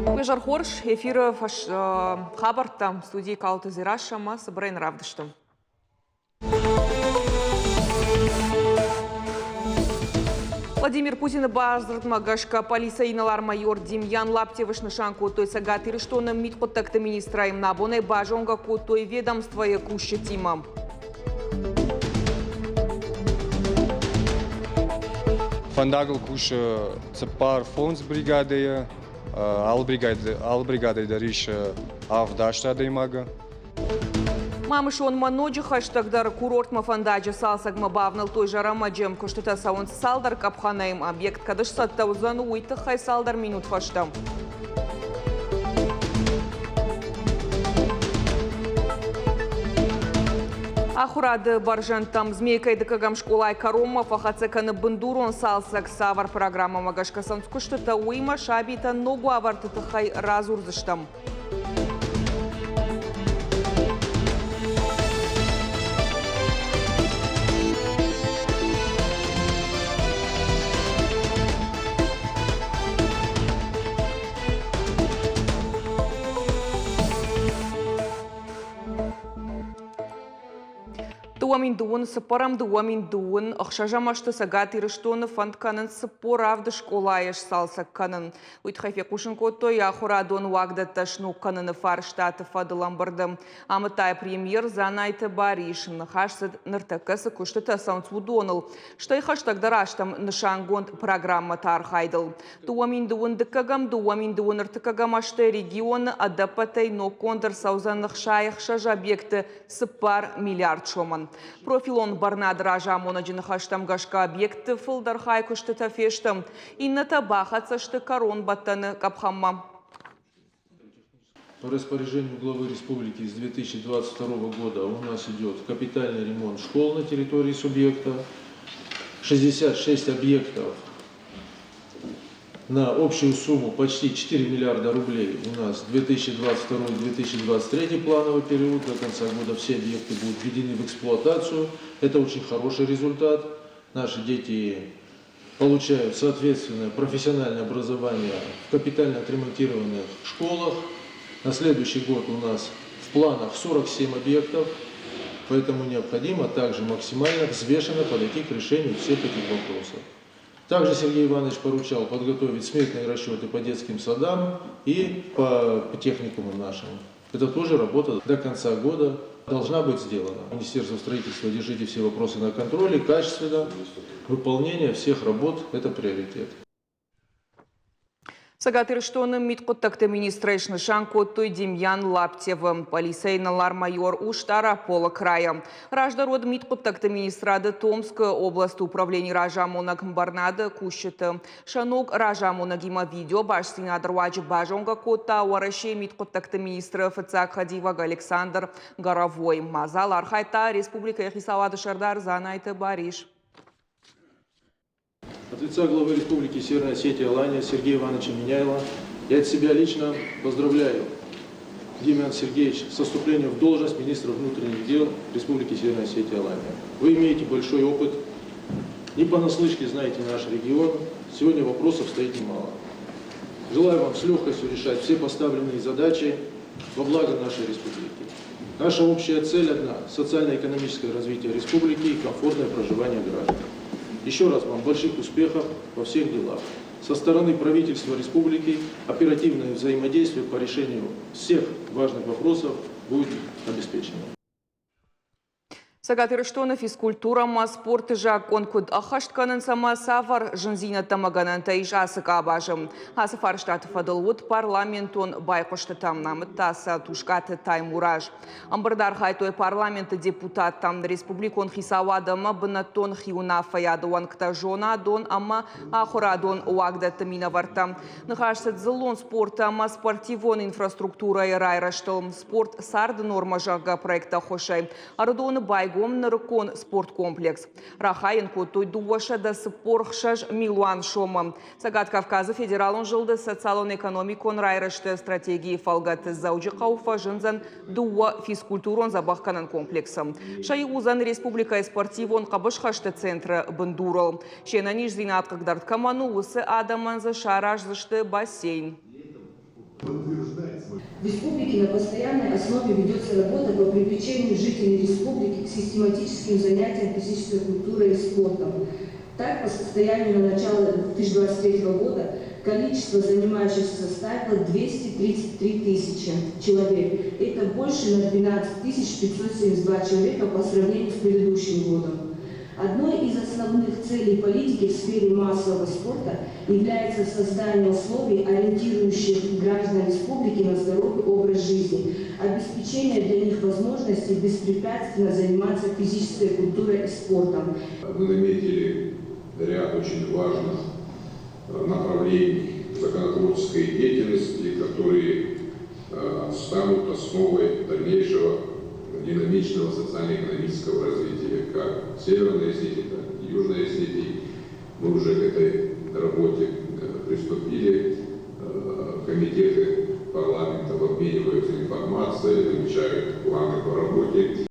Уе хорз эфиры хабӕрттӕ студийы Калоты Дзерассӕ ӕмӕ цыбырӕй равдысты. Владимир Путины бардзырдмӕ гӕсгӕ полицӕйы инӕлар-майор Демьян Лаптевы снысан кодтой Цӕгат Ирыстоны мидхъуыддӕгты министрӕй. Абонӕй базонгӕ кодтой ведомствойы кусджытимӕ. Фӕндагыл кусы 4-5 бригадӕйы. Алы бригадӕй дӕр ис 7-8 адӕймагы. Мамысонмӕ ноджы хӕстӕгдӕр курортмӕ фӕндаджы цалцӕгмӕ бавнӕлдтой Зӕрӕмӕджы. Куыстытӕ цӕуынц цалдӕр къӕпхӕнӕй. Объект кӕд сцӕттӕ уыдзӕн, уый тыххӕй цалдӕр минут фӕстӕ. Ахуырады бӕрзӕндтӕм Змейкӕйы дыккӕгӕм скъолайы кӕронмӕ фӕхӕццӕ кӕны бындурон цалцӕг. Цавӕр программӕмӕ гӕсгӕ цӕуынц куыстытӕ, уыимӕ сабитӕн ног уавӕрты тыххӕй радзурдзыстӕм. 2024-ӕм 2026 азты Цӕгат Ирыстоны фӕнд кӕнынц 47 скъолайы сцалцӕг кӕнын. Уый тыххӕй фехъусын кодтой ахуырадон уагдӕттӕ сног кӕныны фарстаты фӕдыл ӕмбырды. Амыдта премьер Дзанайты Барис. Ныхас цыд, ныртӕккӕ цы куыстытӕ цӕуынц, уыдоныл, стӕй хӕстӕгдӕр азтӕм нысангонд программӕты архайдыл. 2021-ӕм 2023 азты регионы ӕдӕппӕтӕй ноггонд ӕрцӕудзӕн 66 объекты 4 миллиард сомӕн. Профилон бӕрнады разамонӕджы ныхӕстӕм гӕсгӕ объектты фылдӕр хай куыстытӕ фесты, иннӕтӕ бахӕццӕ сты кӕронбӕттӕны къӕпхӕнмӕ. По распоряжению главы республики с 2022 года у нас идет капитальный ремонт школ на территории субъекта. 66 объектов на общую сумму почти 4 миллиарда рублей у нас 2022-2023 плановый период. До конца года все объекты будут введены в эксплуатацию. Это очень хороший результат. Наши дети получают соответственное профессиональное образование в капитально отремонтированных школах. На следующий год у нас в планах 47 объектов, поэтому необходимо также максимально взвешенно подойти к решению всех этих вопросов. Также Сергей Иванович поручал подготовить сметные расчеты по детским садам и по техникумам нашим. Это тоже работа до конца года должна быть сделана. Министерство строительства, держите все вопросы на контроле, качественно. Выполнение всех работ – это приоритет. Цӕгат Ирыстоны мидхъуыддӕгты министрӕй снысан кодтой Демьян Лаптевы. Полицӕйы инӕлар-майор у Стъараполы крайы. Раздӕр уыд мидхъуыддӕгты министрады Томскы областы управленийы разамонӕг бӕрнады кусджыты. Сӕ ног разамонӕгимӕ видеобастдзинады руаджы базонгӕ кодта Уӕрӕсейы мидхъуыддӕгты министры фыццаг хӕдивӕг Александр Горовой. Мадзал архайдта республикӕйы хицауады сӕрдар Дзанайты Барис. От лица главы Республики Северная Осетия Алания Сергея Ивановича Меняйло я от себя лично поздравляю Демьян Сергеевич со вступлением в должность министра внутренних дел Республики Северная Осетия Алания. Вы имеете большой опыт, не понаслышке знаете наш регион, сегодня вопросов стоит немало. Желаю вам с легкостью решать все поставленные задачи во благо нашей республики. Наша общая цель одна – социально-экономическое развитие республики и комфортное проживание граждан. Еще раз вам больших успехов во всех делах. Со стороны правительства республики оперативное взаимодействие по решению всех важных вопросов будет обеспечено. Цӕгат Ирыстоны физкультурӕ ӕмӕ спорты закъон куыд ӕххӕст кӕнынц ӕмӕ цавӕр зындзинӕдтӕ ӕмӕ гӕнӕнтӕ ис ацы къабазы? Ацы фарстаты фӕдыл уыд парламентон байхъуыстытӕ, амыдта сӕ Тускъаты Таймураз. Ӕмбырды архайдтой парламенты депутаттӕ, республикон хицауад ӕмӕ бынӕттон хиуынаффӕйады уӕнгтӕ, зонадон ӕмӕ ахуырадон уагдӕтты минӕвӕрттӕ. Ныхас цыд дзыллон спорты ӕмӕ спортивон инфраструктурӕйы райрӕзтыл. Спорт царды нормӕ, зӕгъгӕ, проекты ӕххуысӕй Ӕрыдоны байгом нырыккон спорткомплекс. Рахайын кодтой 246 милуан сомы. Цӕгат Кавказы федералон зылды социалон-экономикон райрӕзты стратегийы фӕлгӕты Дзӕуджыхъӕуы фӕзындзӕн дыууӕ физкультурон дзӕбӕхгӕнӕн комплексы. Сӕ иу уыдзӕн республикӕйы спортивон хъӕбысхӕсты центры бындурыл. Се нӕниздзинад хъыгдард кӕмӕн у, уыцы адӕмӕн дзы сараздзысты бассейн. В республике на постоянной основе ведется работа по привлечению жителей республики к систематическим занятиям физической культурой и спортом. Так, по состоянию на начало 2023 года количество занимающихся составило 233 тысячи человек. Это больше на 12 572 человека по сравнению с предыдущим годом. Одной из основных целей политики в сфере массового спорта является создание условий, ориентирующих граждан республики на здоровый образ жизни, обеспечение для них возможности беспрепятственно заниматься физической культурой и спортом. Мы наметили ряд очень важных направлений законотворческой деятельности, которые станут основой дальнейшего динамичного социально-экономического развития как Северной Осетии, так и Южной Осетии. Мы уже к этой работе приступили. Комитеты парламентов обмениваются информацией, намечают планы по работе.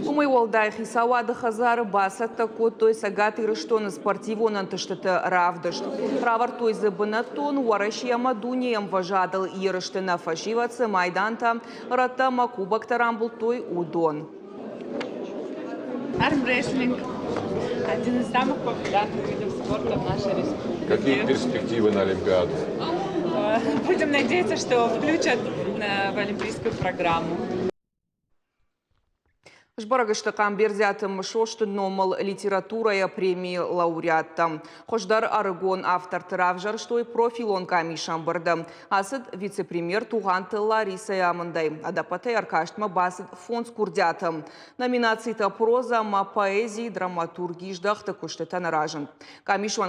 Уымӕй уӕлдай хицауады хӕдзары бацӕттӕ кодтой Цӕгат Ирыстоны спортивон ӕнтыстыты равдыст. Равӕрдтой дзы бынӕттон Уӕрӕсе ӕмӕ дунейы ӕмвӕзадыл ерысты нӕ фӕсивӕд цы майдантӕ, рӕттӕ ӕмӕ кубоктӕ рамбылдтой, уыдон. Армрестлинг – один из самых популярных видов спорта в нашей республике. Какие перспективы на Олимпиаду? Будем надеяться, что включат в олимпийскую программу. Сбӕрӕг сты Хъамбердиаты Мысосты номыл литературӕйӕ премийы лауреаттӕ. Хуыздӕр ӕрыгон авторты равзӕрстой профилон къамисы ӕмбырды. Ацыд вице-премьер Тугъанты Ларисӕйы амындӕй. Ӕдӕппӕтӕй ӕркастмӕ бацыд фондз курдиаты. Номинацитӕ проза ӕмӕ поэзи, драматурги здӕхты куыстытӕ нӕ разынд. Къамисы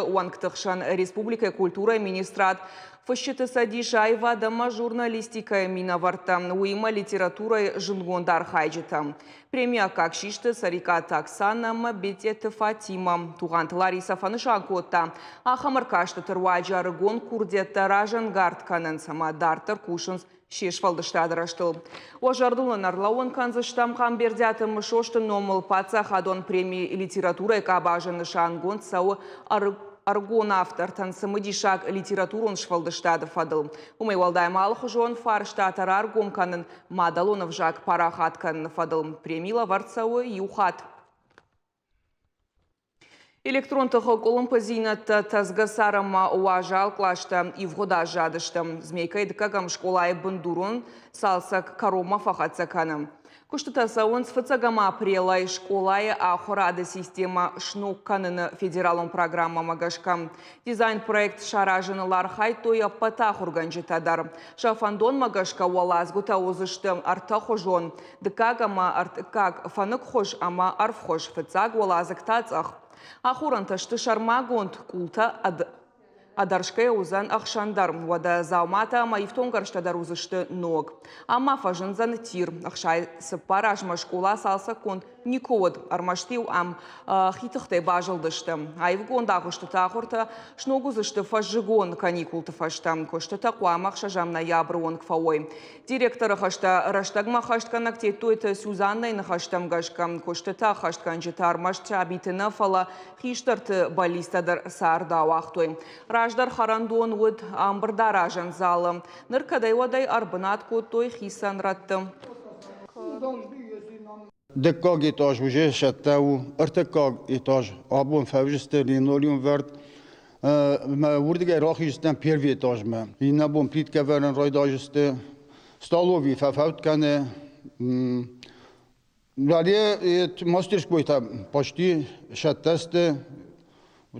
уӕнгты хсӕн республикӕйы культурӕйы министрад, Фысджыты цӕдис аивад ӕмӕ журналистикӕйы минӕвӕрттӕ, уыимӕ литературӕйы зындгонд архайджытӕ. Преми аккаг систы Цӕрикъаты Оксанӕ ӕмӕ Бетъеты Фатимӕ. Тугъанты Ларисӕ фӕнысан кодта, ахӕм ӕркастыты руаджы ӕрыгон курдиӕттӕ разӕнгард кӕнынц ӕмӕ дарддӕр кусынц се сфӕлдыстады рӕзтыл. Уӕ зӕрдыл ын ӕрлӕууын кӕндзыстӕм Хъамбердиаты Мысосты номыл паддзахадон преми литературӕйы къабазы нысангонд цӕуы ӕрыгон автортӕн цымыдисаг литературон сфӕлдыстады фӕдыл. Уымӕй уӕлдай ма алыхуызон фарстатӕ раргом кӕнын мадӕлон ӕвзаг парахат кӕныны фӕдыл. Преми лӕвӕрд цӕуы иу хатт. Электрон тыхы къуылымпыдзинӕдтӕ тӕдзгӕ царӕммӕ уазал къластӕ ивгъуыд аззадысты. Змейкӕйы дыккӕгӕм скъолайы бындурон цалцӕг кӕронмӕ фӕхӕццӕ кӕны. Куыстытӕ цӕуынц фыццӕгӕм апрелӕй скъолайы ахуырады системӕ сног кӕныны федералон программӕмӕ гӕсгӕ. Дизайн-проект саразыныл архайдтой ӕппӕт ахуыргӕнджытӕ дӕр. Сӕ фӕндонмӕ гӕсгӕ уӕладзгуытӕ уыдзысты ӕртӕхуызон. Дыккаг ӕмӕ ӕртыккаг фӕныкхуыз ӕмӕ ӕрвхуыз, фыццаг уӕладзыг та цъӕх. Ахорӕнтӕ сты сӕрмагонд къултӕ ӕдӕрсгӕ уыдзӕн ӕхсӕн дӕр. Уӕдӕ дзауматӕ ӕмӕ ифтонггӕрзтӕ дӕр уыдзысты ног. Ам ма фӕзындзӕн тир. 64 азмӕ скъола цалцӕггонд никуы уыд, ӕрмӕст-иу ӕм хи тыхтӕй базылдысты. Аивгонд агъуыстыты ахуыртӕ сног уыдзысты фӕззыгон каникулты фӕстӕ. Куыстытӕ хъуамӕ 6 ноябры онг фӕуой. Директоры хӕстӕ рӕстӕгмӕ хӕстгӕнӕг Тедтойты Сюзаннӕйы ныхӕстӕм гӕсгӕ, куыстытӕ ӕххӕстгӕнджытӕ ӕрмӕст сабиты нӕ, фӕлӕ хистӕрты бӕллицтӕ дӕр цард ауагътой. Раздӕр хӕрӕндон уыд ӕмбырдаразӕн залы. Ныр кӕдӕй-уӕдӕй ӕрбынат кодтой хицӕн рӕтты. Дыккаг этаж уже цӕттӕ у, ӕртыккаг этаж абон фӕвзысты линолеум вӕрд. Уырдыгӕй рахиздзынӕн первый этажмӕ. Иннӕ бон плиткӕ ӕвӕрын райдайдзысты. Столовый фӕфӕуд кӕны. Далее мастерской та почти цӕттӕ сты.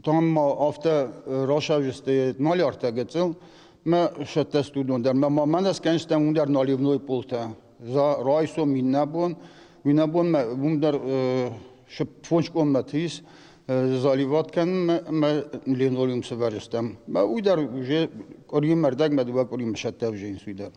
Там ма афтӕ расавджысты маляртӕ гыццыл. Мӕ цӕттӕ сты уыдон дӕр. Мӕ мӕнӕ скӕнстӕм уым дӕр наливной полтӕ. Райсом иннӕ бон, иннӕ бонмӕ уым дӕр фондз комнаты ис, заливат кӕнынмӕ ӕмӕ линолеум сӕвӕрдзыстӕм. Мӕ уый дӕр уже къуыримӕ ӕрдӕгмӕ дыууӕ къуыримӕ сӕттӕ ӕвзӕрынц уый дӕр.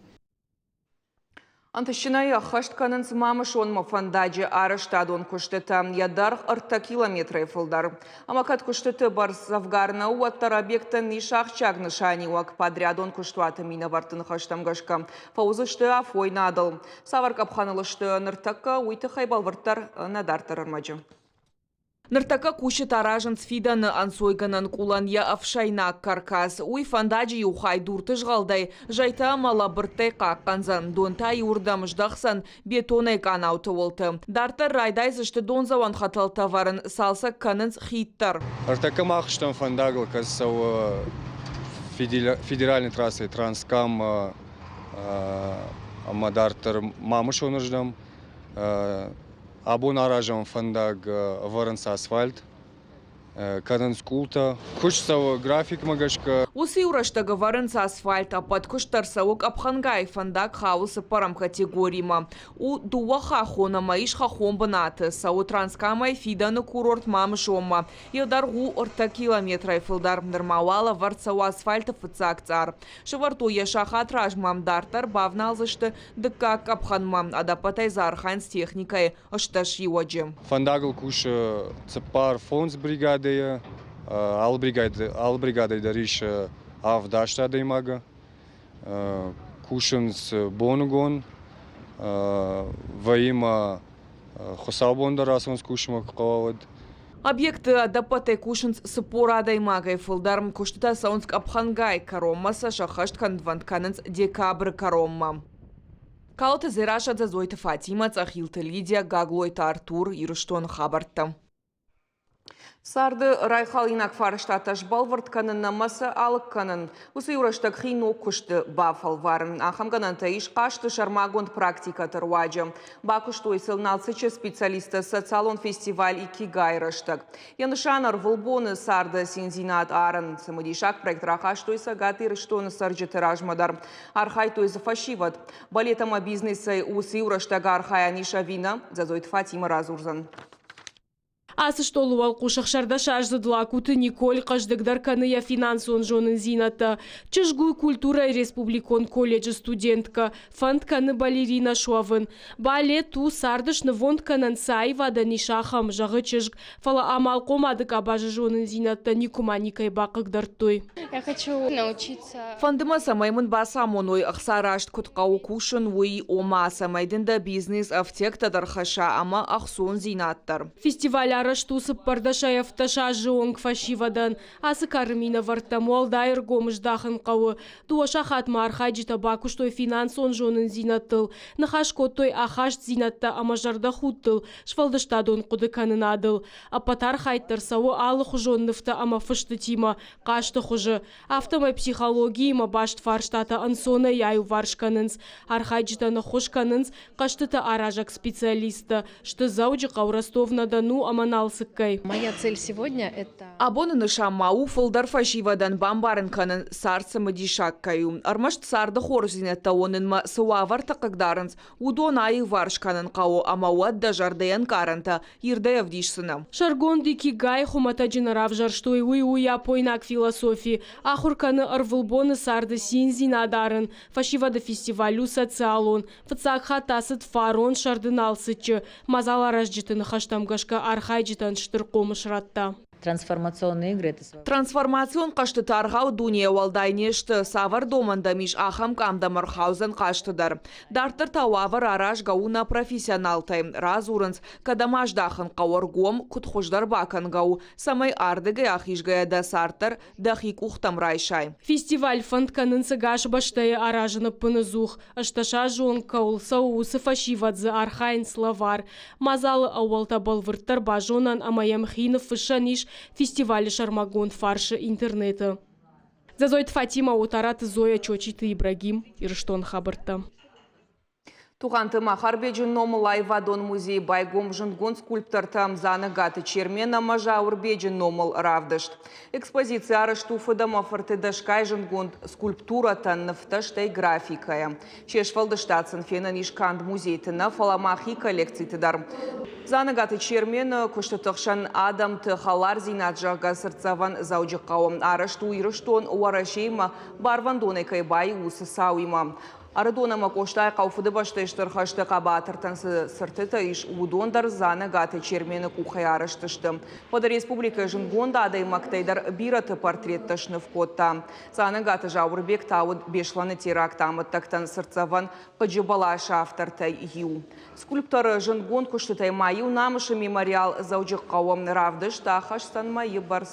Ӕнтыстджынӕй ӕххӕст кӕнынц Мамысонмӕ фӕндаджы арӕзтадон куыстытӕ, йӕ дӕргъ ӕртӕ километрӕй фылдӕр. Ӕмӕ кӕд куыстыты бӕрц дзӕвгар нӕу, уӕддӕр объектӕн ис ахсджиаг нысаниуӕг. Подрядон куыстуаты минӕвӕртты ныхӕстӕм гӕсгӕ, фӕуыдзысты афойнадыл. Цавӕр къӕпхӕныл сты ныртӕккӕ, уый тыххӕй бӕлвырддӕр нӕ дарддӕр ӕрмӕджы. Ныртӕккӕ кусджытӕ аразынц фидӕны ӕнцойгӕнӕн къулӕн йӕ ӕфсӕйнаг каркас. Уый фӕндаджы иу хай дурты згъӕлдӕй, зӕйтӕ ӕмӕ лӕбырдтӕй хъахъхъӕндзӕн, дон та иуырдӕм здӕхдзӕн бетонӕй къанауты уылты. Дарддӕр райдайдзысты дондзӕуӕн хӕтӕлтӕ ӕвӕрын, цалцӕг кӕнынц хид дӕр. Ӕртӕккӕ мах стӕм фӕндагыл, кӕд цӕуы федеральный трассӕйы Транскам ӕмӕ дарддӕр Мамысоны рдӕм. Абон аразӕм фӕндаг, ӕвӕрынц асфальт, кӕнынц къултӕ. Куыст цӕуы графикмӕ гӕсгӕ. Уыцы иу рӕстӕг ӕвӕрынц асфальт, ӕппӕт куыст дӕр цӕуы къӕпхӕнгай, фӕндаг хауы цыппӕрӕм категоримӕ. У дыууӕ хӕххон ӕмӕ ис хӕххон бынаты. Цӕуы Транскамӕй фидӕны курорт Мамысонмӕ. Йӕ дӕргъ у ӕртӕ километрӕй фылдӕр. Нырма уал ӕвӕрд цӕуы асфальты фыццаг цъар. Сӕвӕрдтой йӕ сахат размӕ, дарддӕр бавналдзысты Дыккаг къӕпхӕнмӕ ӕдӕппӕтӕй дзы архайынц техникӕйы 18 иуӕджы. Фӕндагыл кусы цыппар-фондз бригадӕйы. Алы бригадӕй дӕр ис авд-аст адӕймагы. Кусынц боныгон, вӕййы ма хуыцаубон дӕр ацӕуынц кусынмӕ куы хъӕуа, уӕд. Объекты ӕдӕппӕтӕй кусынц 40 адӕймагӕй фылдӕр. Куыстытӕ цӕуынц къӕпхӕнгай, кӕронмӕ сӕ сӕххӕст кӕнынвӕнд кӕнынц декабры кӕронмӕ. Калоты Дзерассӕ, Дзӕдзойты Фатимӕ, Цъӕхилты Лидия, Гаглойты Артур, Ирыстоны хабӕрттӕ. Царды райхалинаг фарстатӕ сбӕлвырд кӕнын ӕмӕ сӕ алыг кӕнын. Уыцы иу рӕстӕг хи ног куысты бафӕлварын. Ахӕм гӕнӕнтӕ ис хъазты сӕрмагонд практикӕты руаджы. Бакуыстой сыл Налцыччы специалисттӕ социалон фестиваль «Икигай» рӕстӕг. Йӕ нысан ӕрвылбоны царды циндзинад арын. Цымыдисаг проект рахастой Цӕгат Ирыстоны цӕрджыты размӕ дӕр. Архайдтой дзы фӕсивӕд. Балет ӕмӕ бизнесӕй уыцы иу рӕстӕг архайӕн ис ӕви нӕ, Дзӕдзойты Фатимӕ радзурдзӕн. Ацы стъолы уӕлхъус ӕхсӕрдӕсаздзыд Лакуты Николь хъӕздыгдӕр кӕны йӕ финансон зонындзинӕдтӕ. Чызг у культурӕйы республикон колледжы студенткӕ, фӕнд кӕны балеринӕ суӕвын. Балет у, царды снывонд кӕнӕн цы аивадӕн ис, ахӕм, зӕгъы чызг, фӕлӕ амалхъомады къабазы зонындзинӕдтӕ никуыма никӕй бахъыгдардтой. Я хочу научиться. Фӕнды мӕ, цӕмӕй мын бацамоной, ӕхца раст куыд хъӕуы кусын, уый, ома, цӕмӕй дын дӕ бизнес ӕфтиӕгтӕ дӕр хӕсса ӕмӕ ӕхцондзинад дӕр. Фестиваль арӕзт у цыппӕрдӕсӕй 17 азы онг фӕсивӕдӕн. Ацы кары минӕвӕрттӕм уӕлдай ӕргом здахын хъӕуы. Дыууӕ сахатмӕ архайджытӕ бакуыстой финансон зонындзинӕдтыл, ныхас кодтой ахастдзинӕдтӕ ӕмӕ зӕрдӕхудтыл, сфӕлдыстадон хъуыдыкӕнынадыл. Ӕппӕт архайд дӕр цӕуы алыхуызон нывтӕ ӕмӕ фыстытимӕ, хъазты хуызы. Афтӕмӕй психологиимӕ баст фарстатӕ ӕнцонӕй аиуварс кӕнынц. Архайджытӕн ӕххуыс кӕнынц хъӕзтытӕ аразӕг специалисттӕ, сты Дзӕуджыхъӕу, Ростов-на-Дону ӕмӕ Налцыккӕй. Моя цель сегодня это Абоны нысан ма у фылдӕр фӕсивӕдӕн бамбарын кӕнын, цард цымыдисаг кӕй у. Ӕрмӕст царды хорздзинӕдтӕ уынынмӕ цы уавӕртӕ хъыгдарынц, уыдон аиуварс кӕнын хъӕуы ӕмӕ уӕд дӕ зӕрдӕйы ӕнкъарӕнтӕ ирдӕй ӕвдисдзынӕ. Сӕргонд Икигай хуымӕтӕджы нӕ равзӕрстой, уый у япойнаг философи, ахуыр кӕны ӕрвылбоны царды циндзинад арын. Фӕсивӕды фестиваль у социалон. Фыццаг хатт ацыд фарон сӕрды Налцыччы. Мадзаларазджыты ныхӕстӕм гӕсгӕ архайджытӕн стыр хъомыс радта. Трансформационные игры это Трансформацион хъӕзтытӕ аргъау дунейӕ уӕлдай не сты, цавӕр домӕн дӕм ис, ахӕм къам дӕм ӕрхаудзӕн хъазты дӕр. Дарддӕр та уавӕр аразгӕ у нӕ профессионалтӕй. Радзурынц, кӕдӕм аздахын хъӕуы ӕргом, куыд хуыздӕр бакӕнгӕ у, цӕмӕй ардыгӕй ахизгӕйӕ дӕ цард дӕр дӕхи къухтӕм райсай. Фестиваль фӕнд кӕнынц ӕгас бӕстӕйы аразын ӕппыныдзух. Ӕстдӕсазы онг кӕуыл цӕуы, уыцы фӕсивӕд дзы архайынц лӕвар. Мадзалы ӕууӕлтӕ бӕлвырддӕр базонӕн ӕмӕ йӕм хи ныффыссӕн ис фестивалы сӕрмагонд фарсы интернеты. Дзӕдзойты Фатимӕ, Отараты Зоя, Чочиты Ибрагим, Ирыстоны хабӕрттӕ. Тугъанты Махарбеджы номыл аивадон музей байгом зындгонд скульптортӕ Дзанӕгаты Чермен ӕмӕ Зауырбеджы номыл равдыст. Экспозици арӕзт у фыд ӕмӕ фырты дӕсгай зындгонд скульптурӕтӕн, нывтӕ, стӕй графикӕйӕ. Се сфӕлдыстад сын фенӕн ис канд музейты нӕ, фӕлӕ ма хи коллекциты дӕр. Дзанӕгаты Чермены куыстыты хсӕн адӕмты хӕлардзинад, зӕгъгӕ, цыртдзӕвӕн Дзӕуджыхъӕуы арӕзт у Ирыстон Уӕрӕсеимӕ барвӕндонӕй кӕй баиу, уыцы цауимӕ. Ӕрыдон ӕмӕ Къостайыхъӕу Фыдыбӕстӕйы Стыр хӕсты хъӕбатыртӕн цы цыртытӕ ис, уыдон дӕр Дзанӕгаты Чермены къухӕй арӕзт сты. Уӕдӕ республикӕйы зындгонд адӕймӕгтӕй дӕр бирӕты портреттӕ сныв кодта. Дзанӕгаты Зауырбег та уыд Беслӕны теракты амӕттӕгтӕн цыртдзӕвӕн Хъыджы бӕласы автортӕй иу. Скульпторы зындгонд куыстытӕй ма иу Намысы мемориал Дзӕуджыхъӕуы равдыст ахӕсдзӕн мӕйы бӕрц.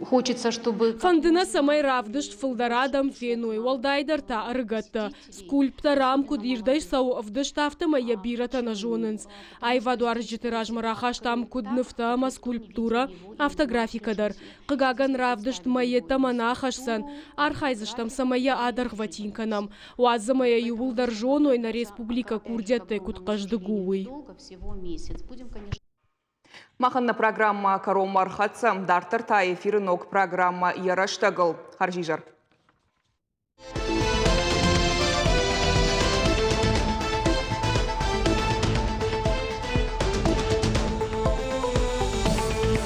Хочется, чтобы... Фӕнды нӕ, цӕмӕй равдыст фылдӕр адӕм феной, уӕлдайдӕр та ӕрыгӕттӕ. Скульптор ам куыд ирдӕй цӕуы ӕвдыст, афтӕмӕй йӕ бирӕтӕ нӕ зонынц. Аивадуарзджыты размӕ рахастам куыд нывтӕ ӕмӕ скульптурӕ, афтӕ графикӕ дӕр. Хъыгагӕн, равдыст мӕй йеддӕмӕ нӕ ахӕсдзӕн. Архайдзыстӕм, цӕмӕй йӕ адӕргъвӕтин кӕнӕм. Уадз ӕмӕ йӕ иууылдӕр зоной, нӕ республикӕ курдиӕттӕй куыд хъӕздыг у, уый. Махӕн нӕ программӕ кӕронмӕ ӕрхӕццӕ. Дарддӕр та эфиры ног программӕ «Йӕ рӕстӕгыл». Хӕрзизӕр.